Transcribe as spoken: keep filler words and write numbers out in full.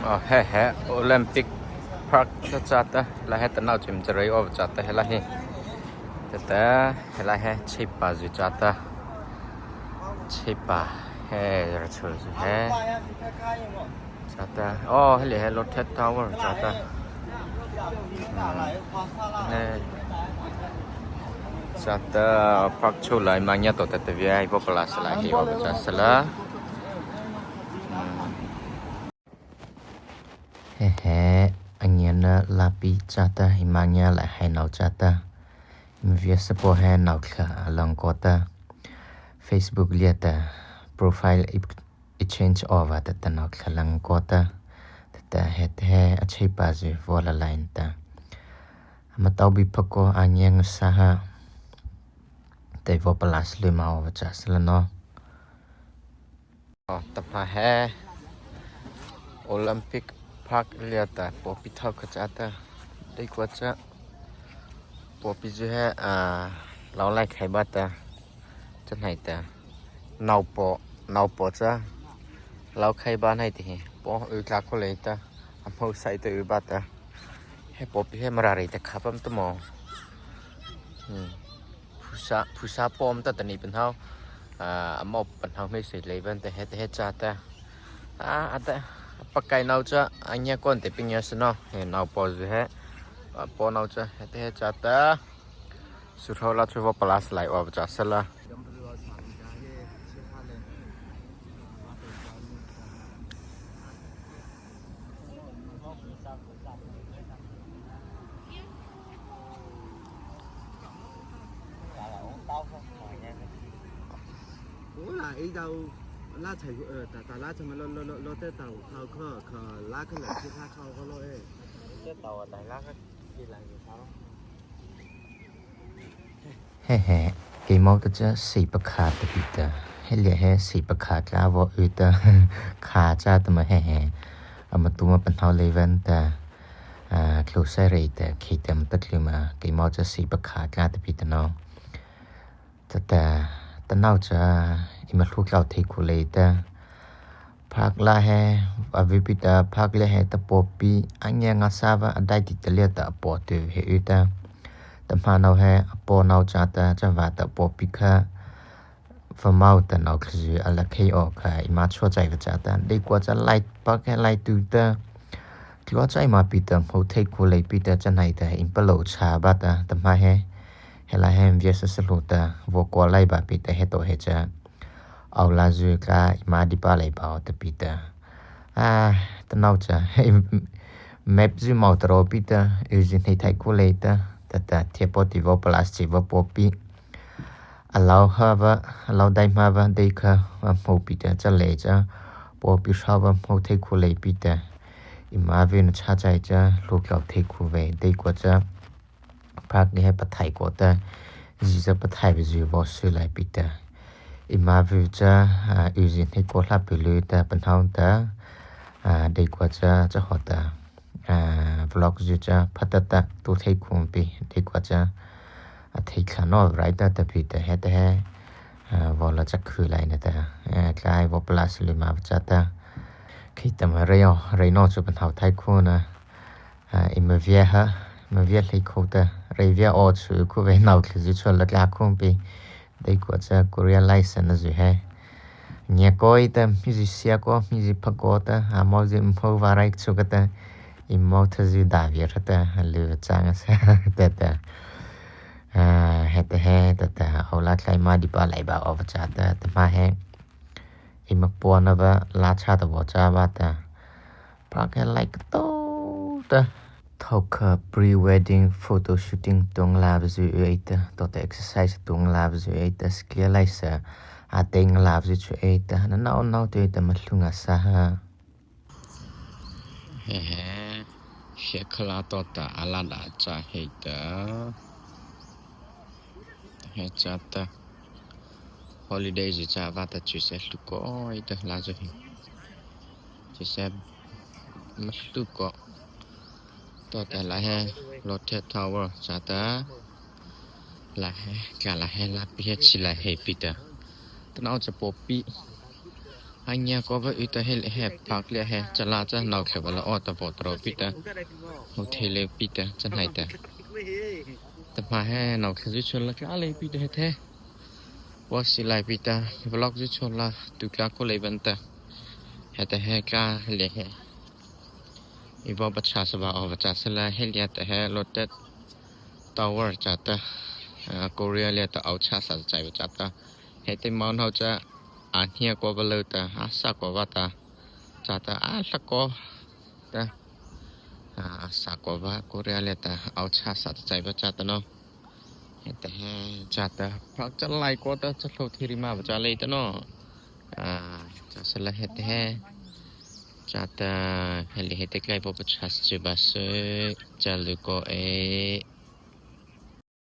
O he he Olympic Park ta chata, la he ta nau chim charai o chata he la he. Tata he la he cheipa zu chata. Cheipa he ra chu zu he. Chata. O he le he Lotte Tower chata. Hmm. He. Chata park chu lai ma nya to tata via ipo pala sala he o cha sala. Hmm. He he, a ngiana lapi chata, eima ngia la he nau chata. Eima viasa po he nau kha a lang kawta. Facebook liata profile i, i change over tata nau kha lang kawta. Tata he te he a cheipa zu vaw la lain ta. Ama tau bi phako a ngia ngasa ha. Te vaw pala sala ma o cha sala no. O, tahmâ he Olympic Park liata pawpi thokha chata, deikua cha pawpi zu he, a, lau lai khai ba ta, cha hnai ta, nau paw, nau paw cha lau khai ba hnai ti hi, paw u tla ko lei ta, a hmô sai ta u ba ta, he pawpi he Mara rei ta kha pam ta mo. Hmm. Phusa, phusa pawm ta tani panhau, a, a mawh panhau hmeiseih lei ban ta he, ta he chata. A, a ta, a pakai nau cha, a ngia kaw te pi ngia sala no, he nau paw zu he, a, paw nau cha, he ta he chata. Su thau la chu vaw pala sala o cha sala. Ula, ei dau, la chai, eh, ta, ta la chai ma lo, lo, lo, lo te tau, khau kho, kho, la kho la, chi kha khau kho lo, eh. Te tau, dai la kho, chi la, chi kha lo. He he, keimo ta cha sei pakha ta pi ta. He lia he sei pakha tla vaw u ta. Kha cha ta ma he he. Ama tu ma panhau lei van ta. A, tlu sai rei ta, khei ta ma ta tlu ma. Keimo cha sei pakha tla ta pi ta no. Tata, ta nau cha, eima hlu tlau thei khu lei ta. Park la he, a vi pi ta, park la he ta pawpi, a ngia ngasa va, a dai ti ta lia ta a paw tu he u ta. Tahmâ nau he, a paw nau chata, cha va ta pawpi kha, va mau ta nau kha zu, a la khei o kha, eima chua chai va chata, deikua cha lai, park he lai tu ta, tlua chai ma pi ta, hmô thei khu lei pi ta, cha hnai ta, eima palo cha ba ta, tahmâ he, he la he, viasa sa hlu ta, vaw kua lai ba pi ta, he to he cha. Au la zu kha eima di pa lei pau ta pi ta. A, ta nau cha. Map zu mau ta ro pi ta. U zu nei thai khu lei ta. Tata thie paw ti vaw plastic vaw pawpi. A lau ha va, a lau dai ma va, dei kha, a hmô pi ta, cha lei cha. Pawpi sa va hmô thei khu lei pi ta. Eima vi na cha chai cha, hlu tlau thei khu ve, deikua cha. Park he pathai ko ta, zi cha pathai bi zi vaw su lai pi ta. Eima view cha, a, u zi nei ko hla pi lu ta, panhau ta, a, deikua cha, cha ho ta, a, vlog zi cha, pha ta ta, tu thei khum pi, deikua cha, a, thei khla no, rai ta ta pi ta, he ta he, a, vaw la cha khu lai na ta, a, tlai vaw plus lu ma cha ta. Khei ta ma rei o, rei no chu panhau thai khu na. A, eima via ha, eima via hlei kho ta, rei via o chu khu ve nau thlu zu chu la tla khum pi, deikua cha Korea lai sa na zu he. Nia koi ta, mi zi sia ko, mi zi pha ko ta, a mau zi mho va rai chu ka ta, eima tha zi da via ra ta, a lu cha nga sa ta ta. A, he ta he ta ta, au la tlai ma di pa lai ba o va cha ta, ta ma he. Eima pua na va, la cha ta va cha va ta. Park he lai ka to ta. Thokha pre-wedding photo shooting tuang la va zu ei ta. To ta exercise tuang la va zu ei ta. Sklia lai sa. A teng la va zu chu ei ta. Na nau nau te ta ma hlung a sa ha. He he. He khala to ta a la da cha he ta. He cha ta. Holiday zi cha va ta chu se hlu ko ei ta la zu he. Chu se ma hlu ko. To ta la he Lotte Tower cha ta. La he, ka la he, la pi he chi la he pi ta. Ta nau cha pawpi. Ania ko ba u ta he le he phak le he chala cha nau khe ba la o ta bo tro pi ta. Ho the le pi ta cha nai ta. Ta ma he nau khe zu chon la kla le pi ta he the. Wa si lai pi ta vlog zu chon la tu kla ko le ban ta. He ta he kla le he. I bo ba cha sa ba o ba cha sa la he le ta he lo ta. Tower cha ta, ah, Korea le ta au cha sa chai ba cha ta. He te mau nau cha, a hnia ko ba lo ta, a sa ko ba ta. Cha ta, a hla ko ta. Ah, a sa ko ba Korea le ta au cha sa chai ba cha ta no. He te he cha ta, phak cha lai ko ta, cha hlo thiri ma ba cha le ta no. Ah, cha sa la he te he. Cha ta, he le he te klai bo ba cha sa chi ba se, cha lu ko e.